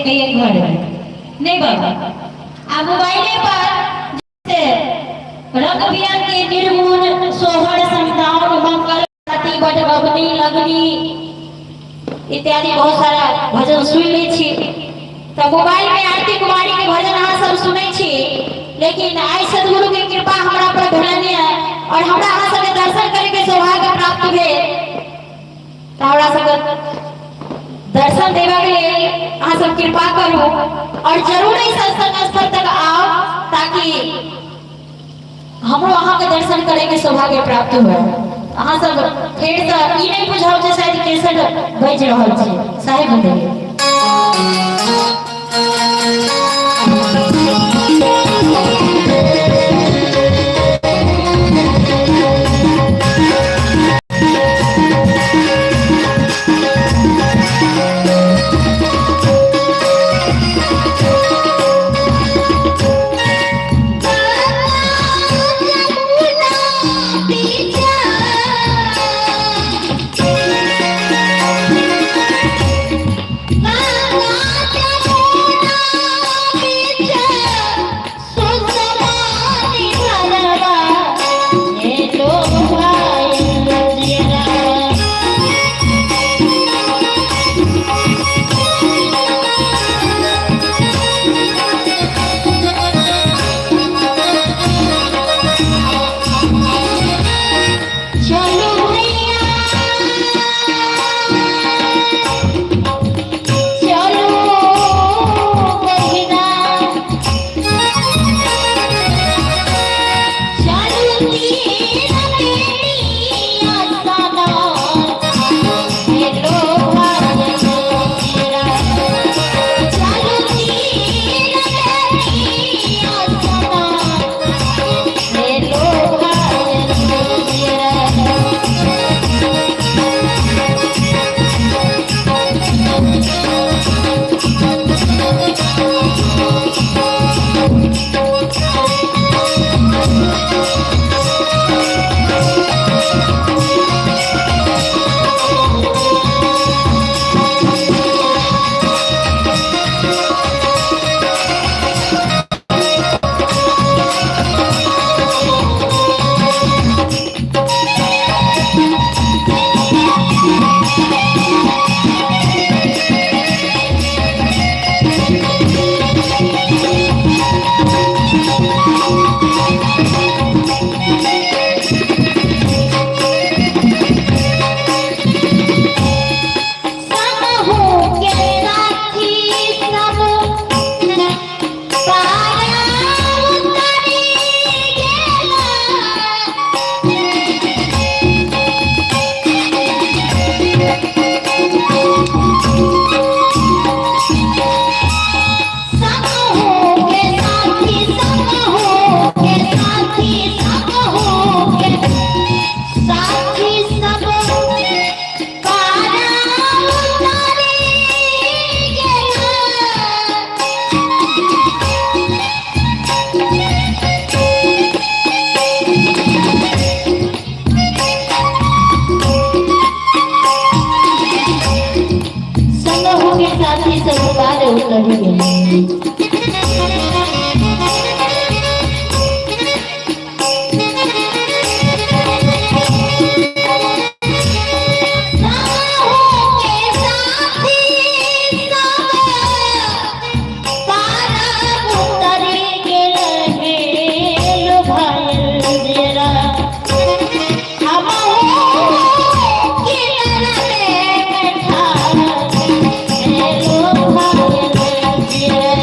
कहिए घर नहीं बाबा। आ मोबाइले पर से रंग बिरंग के निर्गुण सोहर समदाउन मंगल आरती बटगबनी लगनी इत्यादि बहुत सारा भजन सुन लै छी। तऽ मोबाइल में आरती कुमारी के भजन अहाँ सब सुनै छी, लेकिन आइ सदगुरु के कृपा हमरा पर भेलनि और हमरा अहाँ सबके दर्शन करे के सौभाग्य प्राप्त भेल। तऽ हमरा सबके दर्शन देबा के लेल अहाँ सब कृपा करू और जरूर एहि सत्संग स्थल तक आओ ताकि हमरो अहाँके दर्शन करे के सौभाग्य प्राप्त हुए। अहाँ सब फेर से ई नहीं बुझाउ जे शायद केसर बजि रहल छै साहेब बतैये।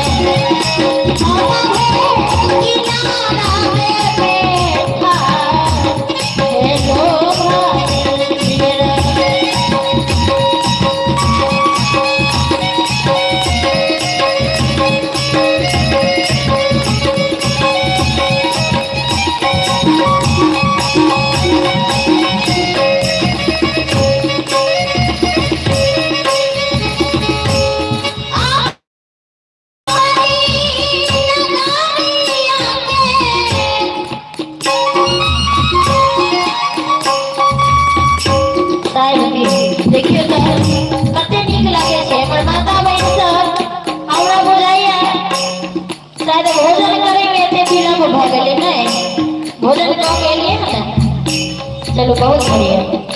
Yeah. चलो बहुत बढ़िया।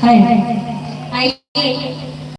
हाय आइए।